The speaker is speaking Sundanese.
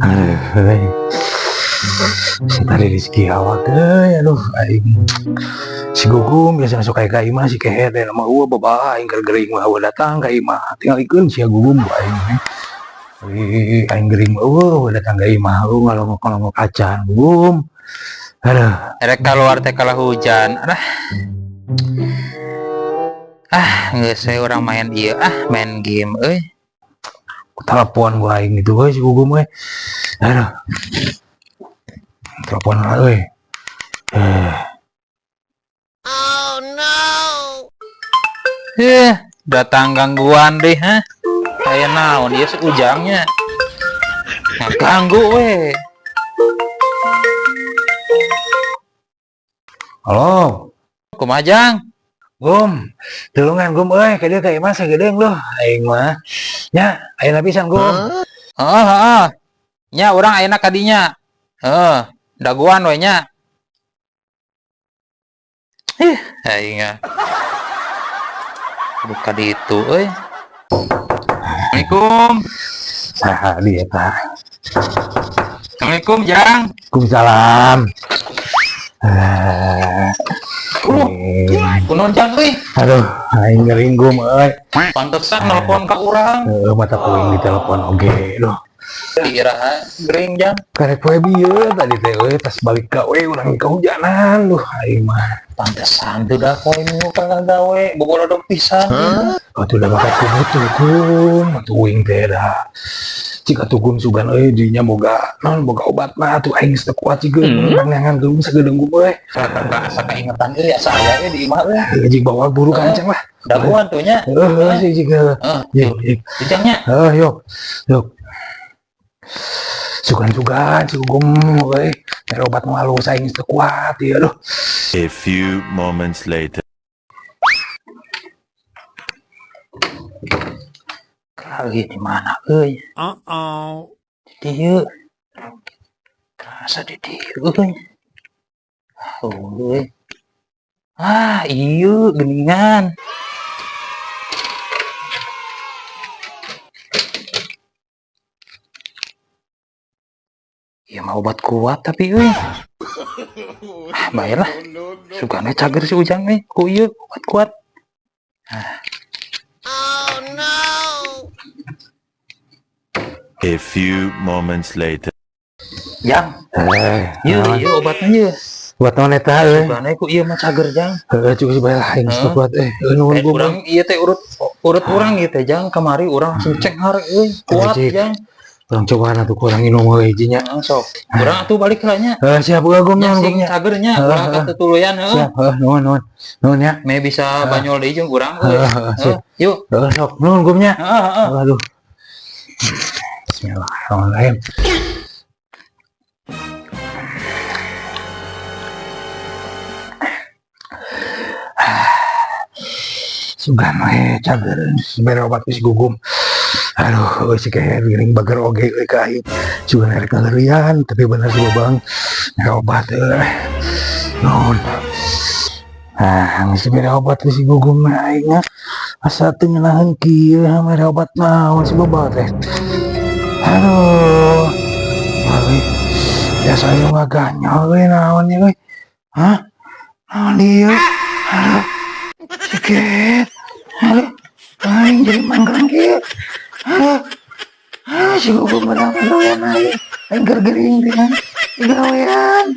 Aduh, euy. Si tadi rezeki awak euy, aduh aing. Si Gugum biasa masuk ka imah si kehed teh mah eueuh babah aing keur gering mah eueuh datang ka imah. Tingalikeun sia Gugum ku aing. Ih, aing gering mah eueuh datang ka imah eueuh ngalongok-ngalongok acan Gugum. Aduh, Erek keluar teh kalah hujan. Alah. Ah, geus we urang main ieu ah, main game euy. Telepon ku aing itu euy si Gugum euy. Aduh. Telepon lah euy. Eh, Eh, datang gangguan deh, ha? Aya naon ieu si Ujangnya? Nah, ganggu we. Halo. Kumaha, Jang? Gum, tulungan Gum euy, ka dieu ka imah sagedeung loh aing mah. Nya, ayeuna pisan Gum. Heeh, heeh. Nya urang ayeuna ka dinya. Heeh, dagoan we nya. Ih, aing ah. Kudu ka ditu euy. Assalamualaikum. Saha dia eta? Assalamualaikum, Jang. Waalaikumsalam. Eh, Kunaon, Jang euy? Aduh, aing gering Gum euy. Pantesan nelpon ka urang. Heeh, mata kuing di telepon oge. Duh, Iraha gering, Jang? Karek poe bieu tadi teh euy tas balik gawe urang kehujanan. Duh, aing mah. Pantesan tuh dah poe minggu kagak gawe, bobolodok pisan. Atuh da bakat ku butuh Gum, atuh uing teh dah. Jika tuh Gum sugan euy dinya boga naon boga obat mah atuh aing geus teu kuat jiga neangan Gum sagedeung Gum euy. Asa kaingetan euy, asa aya euy di imah euy. Heuh, jig bawa buru kancang lah. Dagoan tuh nya. Heeh, sih jig. Heeh, Jig, jig. Ujangnya. Heuh, yuk. Yuk. Sugan-sugan si Gugum euy. Mere obat nu halus aing geus teu kuat ieu aduh. A few moments later. Lagi di mana euy? Uh-oh. Di dieu. Kerasa di dieu euy. Oh, euy. Ah, ieu geuningan. Ieu mah obat kuat tapi euy. Ah, bae lah. Sugana cager si Ujang euy ku ieu obat kuat. A few moments later. Jang, Eh, ieu naon? Ieu obatna ieu. Buat naon eta euy? Sugana ku ieu mah cager, Jang. Heuh, cukup sih bae lah aing geus teu Heeh. kuat eh. Heuh, nuhun Eh, Gum. urang ieu teh urut urut urang ieu teh, Jang, kamari urang langsung cenghar euy, kuat, Jik. Jang. Urang cobaan atuh kurang minum euy nya. Heeh, sok. Urang atuh balik heula nya. Heuh, siap euy Gum, Nya nuhun sing Gum nya. cager nya, Heeh, ulah heeh. katutuluyan heuh. Siap, heuh, nuhun nuhun. Nuhun ya. Me bisa banyol deui jeung urang euy. Heeh, heeh, sip. Heeh, yuk. Heuh, sok nuhun Gum nya. Heeh, heeh. Aduh. Bismillahirrahmanirrahim. Sugan we cager mere obat geus Gugum. Aduh, euy si kehed geuning bager oge euy ka aing. Sugan erek ngaleurian tapi bener si Babang mere obat euy. Nuhun. Ah, geus mere obat ku si Gugum mah aing mah. Asa teu ngeunaheun kieu mere obat naon si Babang teh. Aduh. Euy. Biasa anu ngaganyol euy naon ieu euy. Hah? Naon ieu? Aduh. Si kehed. Aduh. Aing jadi manggrang kieu. Aduh. Ah, si Gugum menang gawean aing. Aing keur gering teh. Gawean.